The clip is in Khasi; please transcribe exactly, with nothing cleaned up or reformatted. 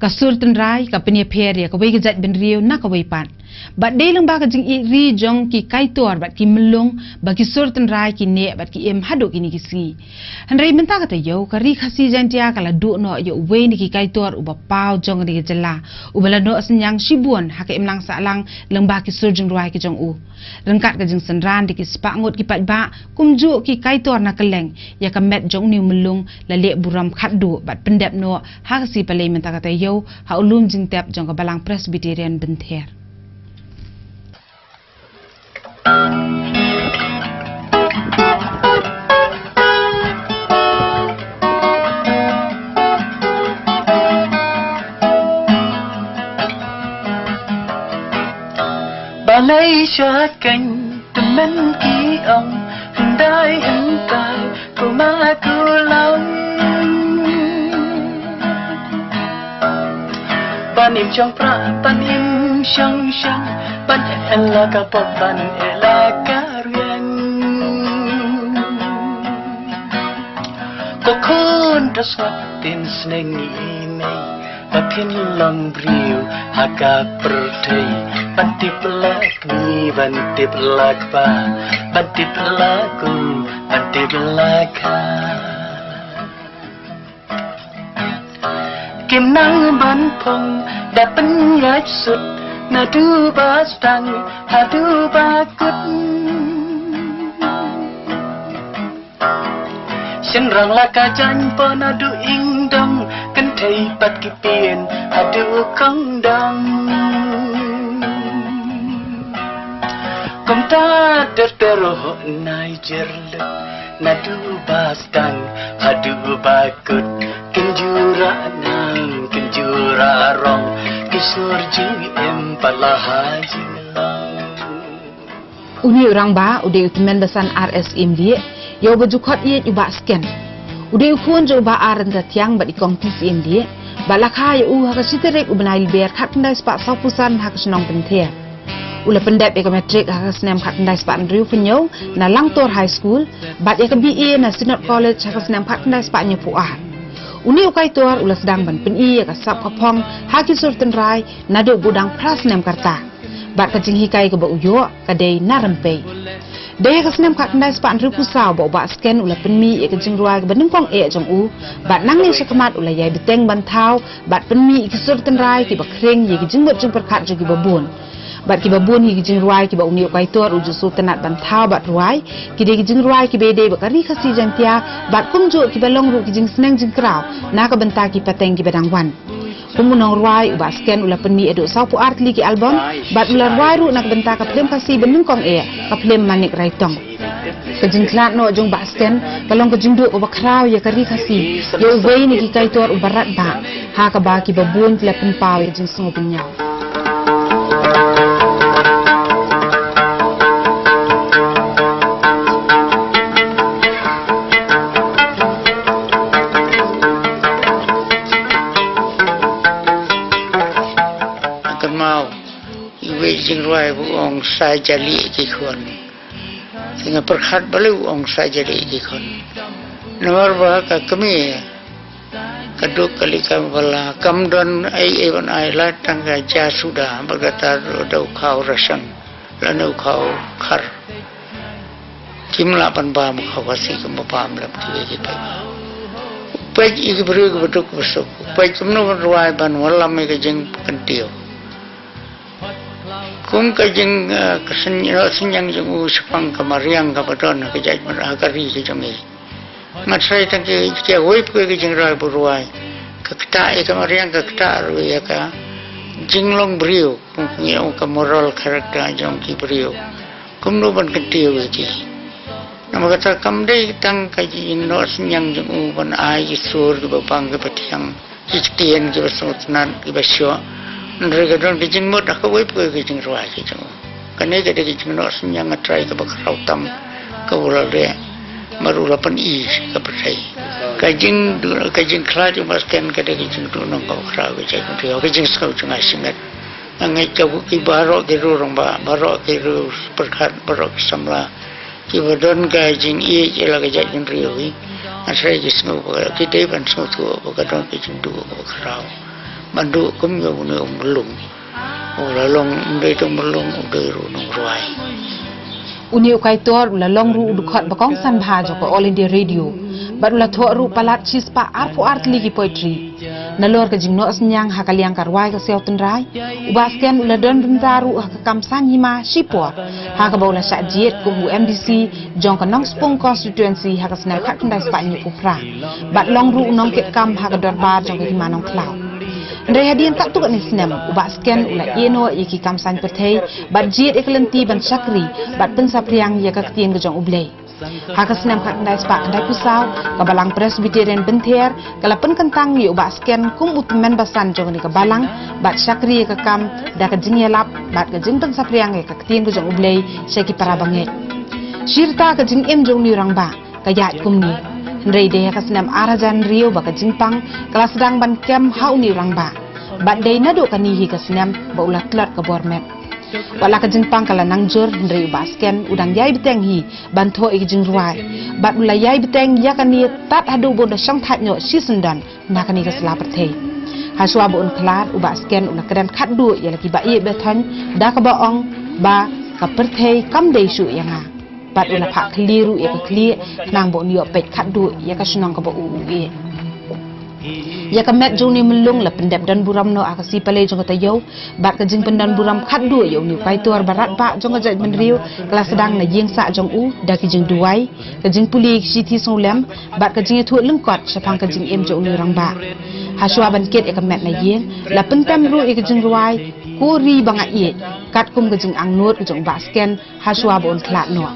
Ka sur tynrai ka pynïapher ïa kawei ka jaitbynriew na kawei pat. Bad dei lyngba ka jingïeit ri jong ki kaitor bad ki myllung ba ki sur tynrai ki neh bad ki im haduh kine ki sngi. Hynrei mynta ka taïew ka Ri Khasi Jaiñtia ka la duh noh ïa uwei na ki kaitor uba paw jong kane ka jylla, uba la noh synñiang shibun ha ka imlang sahlang lyngba ki sur jingrwai ki jong u. Ryngkat ka jingsynran da ki spah ngut ki paidbah, kumjuh ki kaitor na kylleng, ïa ka met jong une u myllung la leh burom khatduh bad pyndep noh ha ka sngi Palei mynta ka taïew ha u lum jingtep jong ka Balang Presbyterian Bynther. Balei sha keiñ tymmen ki ong, hyndai hyndai kumba ku long. Ban im shong prah, ban im shong shong, ban ïa la ka pop, ban ïa la ka riang. Ko khun da sngap tin sneng i mei, ba phin long briew ha ka pyrthei. Ban tip la kmie, ban tip la kpa, ban tip la kum, ban tip la kha. Kim nang ban phong da pynïaid sut, naduh ba sdang haduh ba kut. Shynrang la ka jaiñ pynban haduh ïing dong, kynthei bad ki pien haduh khongdong. Kumta ter ter oh nai jer lut, naduh ba sdang haduh ba kut. Kynjura nang kynjura rong, ki sur jingim pat la ha jinglong. Une u rangbah u dei u tymmen basan R S Imlieh, ïa uba ju khot ïeit u Bah Sken. U dei u khun jong u Bah R Ryntathiang bad i Kong T C Imlieh, bad la kha ïa u ha ka shi tarik u bnai Lber khatkhyndai spah sawphew san ha ka shnong Bynther. U la pyndep ïa ka matric ha ka snem khatkhyndai spah hynriewphew hynñiew na Langtor High School, bad ïa ka B A na Synod College ha ka snem khatkhyndai spah hynñiewphew ar. Une u kaitor u la sdang ban pyni ïa ka sap ka phong ha ki sur tynrai naduh ba u dang phra snem ka rta. Bad ka jinghikai kaba u ïoh ka dei na rympei. Dei ha ka snem khatkhyndai spah hynriewphew saw ba u Bah Sken u la pynmih ïa ka jingrwai kaba nyngkong eh jong u, bad nangne shakhmat u la ïai bteng ban thaw bad pynmih ïa ki sur tynrai kiba khring ïa ki jingmut jingpyrkhat jong kiba bun. Bad kiba bun ïa ki jingrwai kiba une u kaitor u ju sngewtynnat ban thaw bad rwai, ki dei ki jingrwai kiba ïadei bad ka Ri Khasi Jaiñtia, bad kumjuh kiba long ruh ki jingsneng jingkraw na ka bynta ki pateng kiba dang wan. Kum u nongrwai, u Bah Sken u la pynmih haduh sawphew ar tylli ki album, bad u la rwai ruh na ka bynta ka phlim Khasi ba nyngkong eh, ka phlim Manik Raitong. Ka jingkhlad noh jong u Bah Sken ka long ka jingduh kaba khraw ïa ka Ri Khasi, ïa uwei na ki kaitor uba radbah, ha kaba kiba bun ki la pynpaw ïa ka jingsngewbynñiaw. Kynmaw, iwei i jingrwai ba u ong sa jali ki khun. Te nga pyrkhat balei u ong sa jali ki khun. Namar ba ka kmie ka duk ka leit kam bala, kam don ei ei ban ai, la tang ka ja suda, bad kata da u khaw ration, lane u khaw khar. Kim lah ban bam khaw Khasi, kim bam lem kiwei ki peit. Peit ïa ki briew kiba duk kiba suk. Peit kumno ban rwai ban wallam ïa ka jingkyntiew. Kum ka jing, eh, ka syn-, eh, synñiang jong u shaphang ka mariang kaba don ha ka jaitbynriew, ha ka ri ka jong i. Nga tharai tang ki, ki wei pat ki jingrwai ba rwai. Ka ktah ïa ka mariang, ka ktah ruh ïa ka jinglong briew, kum ngi ong ka moral character jong ki briew. Kumno ban kyntiew ïa ki. Namar kata kam dei tang ka jingnoh synñiang jong u ban ai ki sur kiba pang kiba thiang, ki ktien kiba sngewtynnat kiba shoh. Hynrei ka don ka jingmut ha kawei pat ka jingrwai ka jong u. Kane ka dei ka jingnoh synñiang, nga tharai, kaba khraw tam kaba u la leh, bad u la pyni ka pyrthei. Ka jing, ka jingkhlad jong u Bah Sken ka dei ka jingduhnong kaba khraw ka jingduh, ka jingsngew jong nga shyngat. Nga ngeit ka ki baroh ki riew rangbah, baroh ki riew pyrkhat, baroh ki samla kiba don ka jingïeit ïa la ka jaitbynriew hi, nga tharai ki sngew ba ki dei ban sngewthuh ba ka don ka jingduh kaba khraw. Ban duh kum ïa une u mlung. U la long, um dei tang mlung, u dei ruh u nongrwai. Une u Kaitor u la long ruh u dkhot ba kongsan bha jong ka All India Radio. Bad u la thoh ruh palat shispah arphew ar tylli ki poetry. Nalor ka jingnoh synñiang ha ka liang ka rwai ka siaw tynrai, u Bah Sken u la don bynta ruh ha ka kam saiñ hima shipor, ha kaba u la shah jied kum u M D C jong ka Nongspung constituency ha ka snem khatkhyndai spah hynñiewphew phra, bad long ruh u nongkitkam ha ka dorbar jong ka Hima Nongkhlaw. Hynrei hadien katto katne snem, u Bah Sken u la ïeh noh ïa ki kam saiñ pyrthei bad jied ïa ka lynti ban shakri bad pynsaphriang ïa ka ktien ka jong U Blei. Ha ka snem khatkhyndai spah khyndaiphew saw, ka Balang Presbyterian Bynther ka la pynkyntang ïa u Bah Sken kum u tymmen basan jong kane ka balang, bad shakri ïa ka kam da ka jingïalap bad ka jingpynsaphriang ïa ka ktien ka jong U Blei sha ki para bangeit. Shirta ka jingim jong une u rangbah ka ïaid kumne. Hynrei dei ha ka snem ar hajar hynriew ba ka jingpang ka la sdang ban kem ha une u rangbah. Bad dei naduh kane hi ka snem ba u la tlot ka bor met. Wat la ka jingpang ka la nang jur, hynrei u Bah Sken u dang ïai bteng hi ban thoh ïa ka jingrwai. Bad u la ïai bteng ïa kane tad haduh ba u da shongthait noh shisyndon na kane ka sla pyrthei. Hashuwa ba un khlad, u Bah Sken u la kren khatduh ïa la ki baieid bathoiñ, da kaba ong ba ka pyrthei kam dei shuh ïa nga. Bad u la phah khlieh ruh ïa ka khlieh, khnang ba un ïoh peit khatduh ïa ka shnong kaba u u ïeh. Ïa ka met jong une u mlung la pyndep don burom noh ha ka sngi Palei jong ka taïew, bad ka jingpyndon burom khatduh ïa une u Kaitor ba radbah jong ka jaitbynriew ka la sdang na ïing sah jong u, da ki jingduwai, ka jingpule ïa ki shithi sngewlem, bad ka jingïathuh lyngkot shaphang ka jingim jong une u rangbah. Hashuwa ban kit ïa ka met na ïing, la pyntem ruh ïa ka jingrwai Ko Ri Ba Nga Ïeit, katkum ka jingangnud ka jong u Bah Sken hashuwa ba un khlad noh.